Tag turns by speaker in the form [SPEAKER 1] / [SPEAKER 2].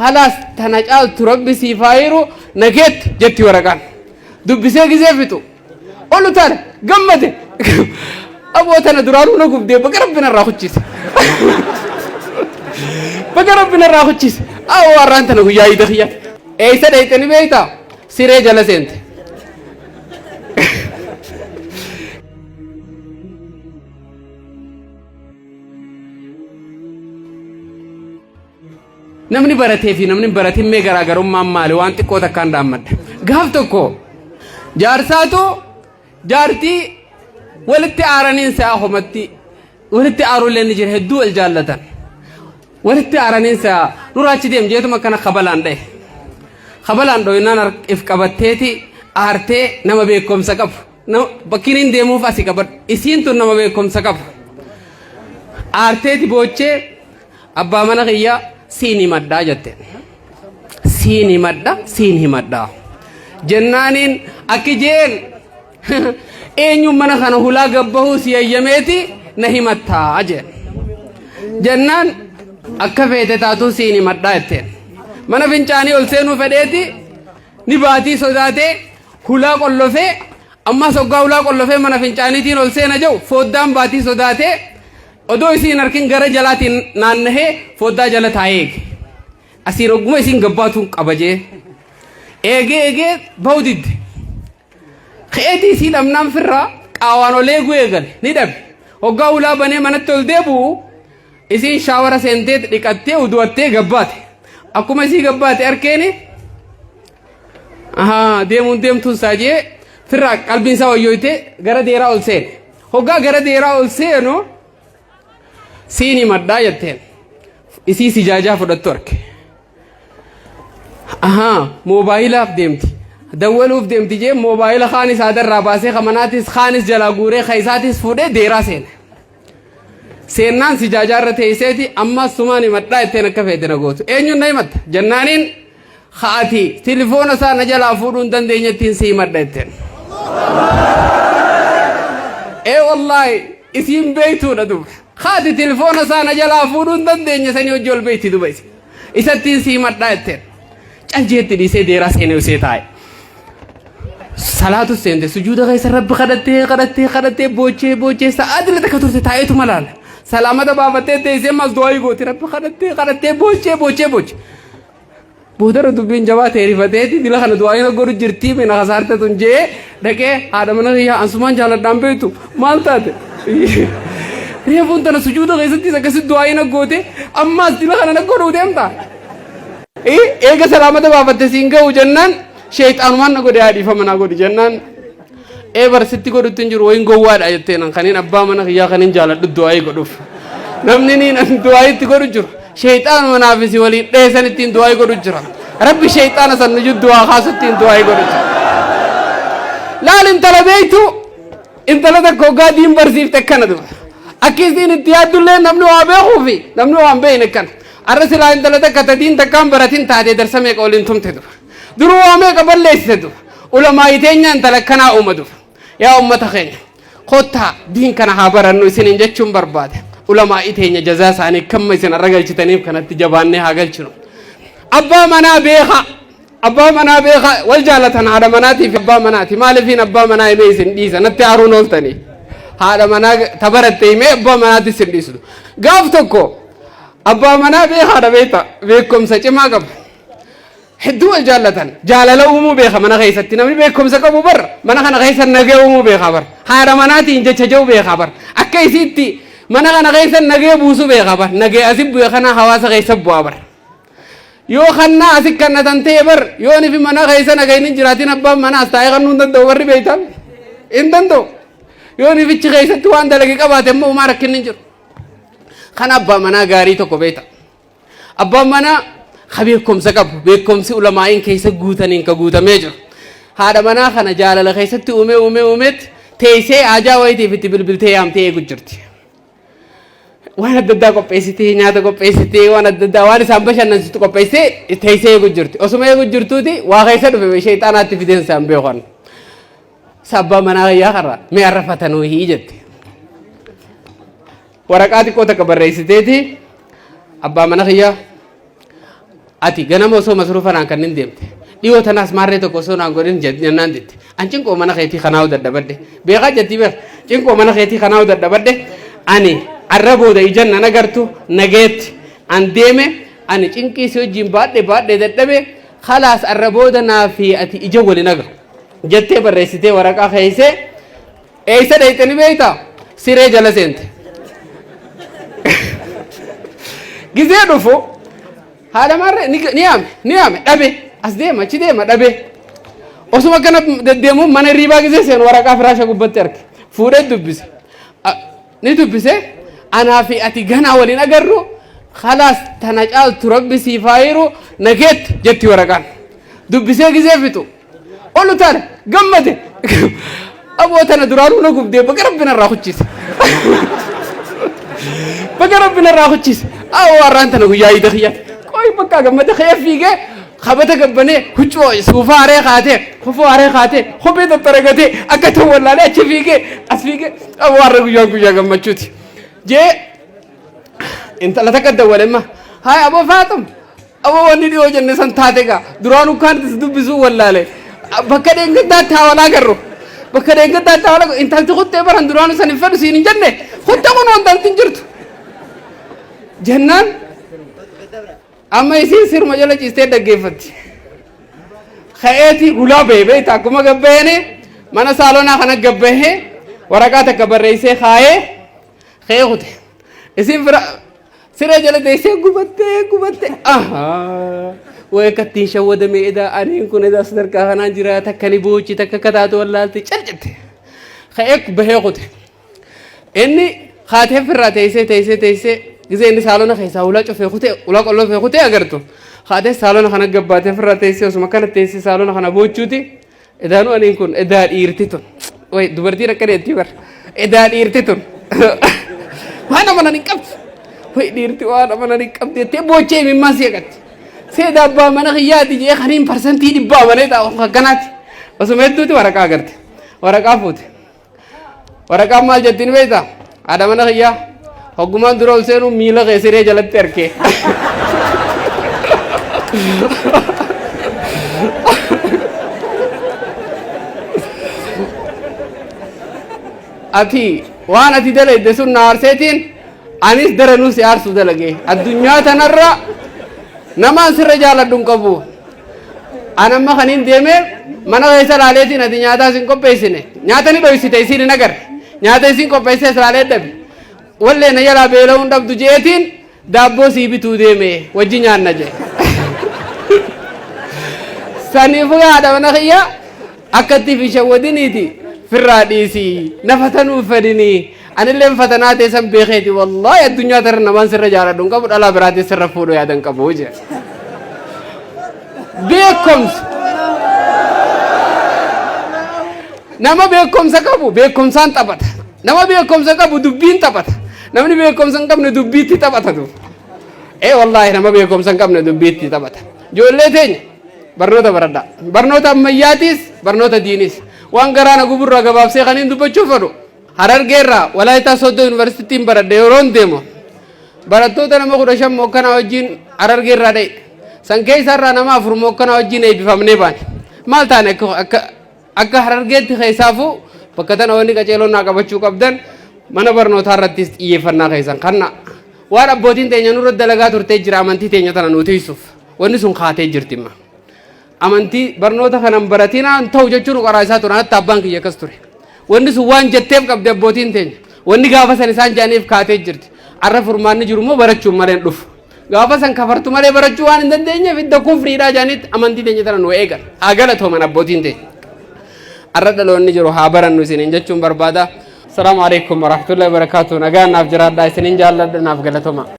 [SPEAKER 1] Khalaas tana caaltu Rabbi siif haa hiru nageetti jetti waraqaan. Dubbisee gizee fixu ol utaale gammade. Aboo tana duraanuu na gubdee baga Rabbi narraa kuchise. Baga Rabbi narraa kuchise. Awoo har'aan tana guyyaa iida kiyyaati. Eessa dhayxe ni beektaa? Siree jala seente. Namni baratee fi namni hin baratin mee garaagarummaan maali? Waan xiqqoo takkaan dhaammadha. Gaaf tokko jaarsaatu jaartii walitti aaraniin sa'a homatti walitti aaruullee ni jira hedduu wal jaallatan. Walitti aaraniin sa'a nurraa achi deem jeetuma akkana kabalaan dha'e. Kabalaan dho'innaan if qabatteeti aartee nama beekumsa qabu. Bakkiin hin deemuuf asii qabadhu. Isiin tun nama beekumsa qabu. Aarteeti boochee abbaa mana kiyyaa siin himadhaa jette. Siin himadha, siin himadha. Jennaaniin akki jeen eenyuun mana kana hulaa gabbahuu si hayyameeti na himattaa jeen. Jennaan akka feete taatuu siin himadhaa jetteen. Mana fincaanii ol seenuu fedheeti ni baatii sodaatee hulaa qollofee ammas hoggaa hulaa qollofee mana fincaaniitiin ol seena jedhu foddaan baatii sodaatee odoo isiin hin arkin gara jalaatiin naannahee foddaa jala taa'ee eege. Asiin hogguma isiin gabbaatuun qaba jee. Eegee eegee bahu didde. Ka'eetii isii dhabnaan firraa qaawaan ol eeguu eegale ni dhabe. Hoggaa hulaa banee manatti ol deebi'u isiin shaawara seentee dhiqattee udu'attee gabbaate. Akkuma isii gabbaate arkeeni ahaa deemuun deemtuun isaa jee firraa qalbiin isaa wayyooytee gara deeraa ol seene. Hoggaa gara deeraa ol seenu siin himadhaa jetteen. Isii sijaajaa fudhattu arke. Ahaa moobaayilaaf deemti. Dawwaluuf deemti jee moobaayila kaanis haadarraa baasee kamanaatis kaanis jalaa guuree ka isaatis fuudhee deeraa seene. Seennaan sijaajaa irra teesseeti ammas sumaan himadhaa jetteen akka feete na gootu. Eenyuun na himatta? Jennaaniin Haati tilifoona isaa na jalaa fuudhuu hin dandeenyettiin si himadha jetteen. Ee wallaahi isiin beektuudha duba. Haati tilifoona isaa na jalaa fuudhuu hin dandeenye sanii hojii ol beekti duba isin. Isattiin si himadhaa jetteen. Caljeetti dhiisee deeraa seenee usee taa'e. Salaatu seente sujuuda keessa rabbi kadhattee kadhattee kadhattee boochee boochee sa'aatii takka turte taa'eetuma laala. Salaamata baafattee teessee ammas du'aa gooti rabbi kadhattee kadhattee boochee boochee boochee. Boodarra dubbiin jabaa ta'e rifateeti dila kana du'aa godhu jirtii mina kasaarte tun jee dhaqee haadha mana kiyyaa ansumaan jaaladhaan beektu maal taate. Reefuun tana sujuuda keessattis akkasitti du'aa goote ammaas dila kana na godhuu deemta. Eega salaamata baafatte siin ga'u jennaan sheexaanumaan na godhe haadhiifama naa godhi jennaan Ee bar sitti godhutti hin jiru wayin gowwaadha jetteen an kaniin abbaa mana kiyyaa kaniin jaaladhu du'aayii godhuuf. Namni niin an du'aayii itti godhu jiru. Sheeyxaanuma naaf isi waliin dheessan ittiin du'aayii godhu jira. Rabbi sheeyxaana san nu jidduu haa kaasu ittiin du'aayii godhu jira. Laal intala beektu intala takka hoggaa diin barsiifte akkana duba. Akki isiin itti yaaddullee namni waa beekuu fi namni waa hin beekne akkana. Arra silaa intala takka ta diin takkaan baratin taatee darsa meeqa waliin tumte duba. Duruu waa meeqa balleessite duba. Ulamaa'ii teenya intala akkanaa uuma duba. Yaa ummata keenya kottaa diin kana haa barannu isiniin jechuun barbaade. Ulamaa'ii teenya jazaa isaanii kamma isin arra galchitaniif kanatti jabaannee haa galchinu. Abbaa manaa beekaa. Abbaa manaa beekaa wal jaalatan haadha manaatii fi abbaa manaati. Maaliifiin abbaa manaa himee isin dhiisa natti aaruun ooltanii. Haadha manaa tabaratte himee abbaa manaatti isin dhiisu. Gaaf tokko abbaa manaa beekaadha beekta beekumsa cimaa qaba. Hedduu wal jaallatan. Jaalala uumuu beeka mana keessatti. Namni beekumsa qabu bar mana kana keessa nagee uumuu beeka bar. Haadha manaatiin jecha jedhu beeka bar. Akka isiitti mana kana keessa nagee buusuu beeka bar. Nagee asi bu'e kana hawaasa keessa bu'a bar. Yoo kannaa asi kannatan ta'e bar yoo nifi mana keessa nageen hin jiraatin abbaan manaas taa'ee kannuu hin danda'u warri beektan hin danda'u. Yoo nifichi keessatti waan dalage qabaate immoo homaa rakkinni hin jiru. Kan abbaa manaa gaarii tokko beekta. Abbaan manaa ka beekumsa qabu, beekumsi ulamaa'iin keessa guutaniin ka guutamee jiru. Haadha manaa kana jaalala keessatti uumee uumee uumeetti teessee haajaa wayitiif itti bilbiltee yaamtee eegu jirti. Waan adda addaa qopheessitee, nyaata qopheessitee, waan adda addaa waan isaan bashannansiistu qopheessitee teessee eegu jirti. Osuma eegu jirtuuti waa keessa dhufe sheexaanaatti fideen isaan beekan. Isa abbaa manaa kiyyaa karra mee arrafatanuu hii jette. Waraqaa xiqqoo takka barreessiteeti abbaa mana kiyyaa Ati ganama osoo masruufa naan kannin deemte. Dhiyoo tanaas maarree tokko osoo naan godhin jennaan didde. An cinqoo mana keetii kanaa'u dadhabadhe. Beekaa jettii beek. Cinqoo mana keetii kanaa'u dadhabadhe. Ani arra booda ijan nan agartu nageetti. An deeme ani cinqii si wajjin baadhe baadhe dadhabe khalaas arra booda naa fi ati ija walin agarru. Jettee barreessitee waraqaa keeysee Eeysa dheyxe ni beeytaa? Siree jala seente. Gizee dhufu haadha maarree ni ni yaame ni yaame dhabe as deema achi deema dhabe. Osuma akkana deddeemu mana hirriibaa gizee seenu waraqaa firaasha gubbatti arge. Fuudhee dubbise. Ni dubbise anaa fi ati ganaa waliin agarru khalaas tana caaltu rabbi siif haa hiru nageetti jetti waraqaan. Dubbisee gizee fixu Ol utaale gammade. Aboo tana duraanuu na gubdee baga rabbi narraa kuchise. Baga rabbi narraa kuchise. Aboo har'aan tana guyyaa iida kiyyaati. Qoy bakka gammade ka'ee fiigee kabata gabbanee huccuu suufaa haree kaatee kofoo haree kaatee kophee tattaragatee akka ta'u wallaalee achi fiigee as fiigee aboo har'a guyyaan guyyaa gammachuuti. Jee intala takka dawwale haay aboo faaxum Aboo wanni dhiyoo jenne san taate gaa duraanuu kaan itti si dubbisuu wallaale bakka dheengaddaatti haa wal agarru bakka dheengaddaatti haa wal agarru intalti kuttee baran duraanuu san hin fedhu siin hin jenne kuttee kun intalti hin jirtu jennaan amma isiin sirma jala ciistee dhaggeeffatti ka'eeti hulaa ba'e beekta akkuma gabbayeeni mana saalonaa kana gabbahee waraqaa takka barreessee kaayee ka'ee kute isiin fira Siree jala teessee gubattee gubattee ahaa way akka ittiin shawwadame edaa aniin kun edaa sadarkaa kanaan jira takka ni boochi takka akka taatu wallaalti cal jette ka'ee bahee kute inni kaatee firraa teessee teessee teessee gisee inni saalona keessaa ulaa cufee kutee ulaa qollofee kutee agartu kaatee saalona kana gabbaatee firraa teessee osuma kana teessee saalona kana boochuuti Edaanuu aniin kun edaa dhiirti tun. Way dubartiin akkana jettii bar. Edaa dhiirti tun. Waan amanan hin qabdu. Way dhiirti waan amanan hin qabdu jettee boochee imimmaan si eegatti. Seeda abbaa mana kiyyaati jee kaniin 100% amanee taa'u akkanaati. Osuma hedduuti waraqaa agarte. Waraqaa fuute. Waraqaan maal jetti ni beektaa? Haadha mana kiyyaa hoggumaan dura ol seenuu miila kee siree jalatti arkee. Ati waan ati dalayde sun na aarseetiin anis daranuu si aarsuu dalage. Addunyaa tanarra namaan sirra jaaladhu hin qabu. An amma kaniin deemee mana keessa laaleetiin ati nyaataa isin qopheessine. Nyaata ni dhoysite isiin hin agarre. Nyaata isin qopheessee laalee dhabe. Wallee na jalaa beela'uun dhabdu jeetiin daabboo sii bituu deeme wajji nyaanna jee. Saniifuu haadha mana kiyya akka itti fi shawwadiniiti firraa dhiisii na fatanuu fedhinii anilleen fatanaa ta'e san beekeeti wallaahi addunyaa tarra namaan sirra jaaladhu hin qabu dhalaa biraatiin sirra fuudhu yaada hin qabu jee. Beekumsa. Nama beekumsa qabu beekumsaan taphata. Nama beekumsa qabu dubbiin taphata. Namni beekumsa hin qabne dubbiitti taphata duuba. Ee wallaahi nama beekumsa hin qabne dubbiitti taphata. Ijoollee teenya barnoota baradhaa. Barnoota ammayyaatiis barnoota diiniis. Waan garaa na guburraa gabaabsee kan hin dubbachuu fedhu. Harargeerraa Walaayitaa Sooddoo Yuunivarsiitiin baradhe yeroon deemu barattoota nama 15 mookkanaa wajjin Harargeerraa dha'e. San keessaarraa nama 4 mookkanaa wajjin eebbifamnee baane. Maal taane akka Harargeetti keessaafuu bakka tana wanni qaceeloon naa qabachuu qabdan mana barnootaa irrattis xiyyeeffannaa keessan kanna. Waan abbootiin teenya nurra dalagaa turtee jira amantii teenya tana nu tiisuuf. Wanni sun kaatee jirti imma. Amantii barnoota kanan baratinaan ta'u jechuun qaraa isaa ture hatta abbaan kiyya akkas ture. Wanni sun waan jetteef qabdi abbootiin teenya. Wanni gaafa san isaan jedhaniif kaatee jirti. Arra furmaanni jiru immoo barachuun malee hin dhufu. Gaafa san kafartu malee barachuu waan hin dandeenyeef hidda kufriidhaa jedhanitti amantii teenya tana nu eegan. Haa galatooman abbootiin teenya. Arra dhaloonni jiru haa barannu isiniin jechuun barbaada. Asalaamu alaikum warahmatullahi wabarakatuh. Nagaan naaf jiraadhaa isiniin jaalladha naaf galatoma.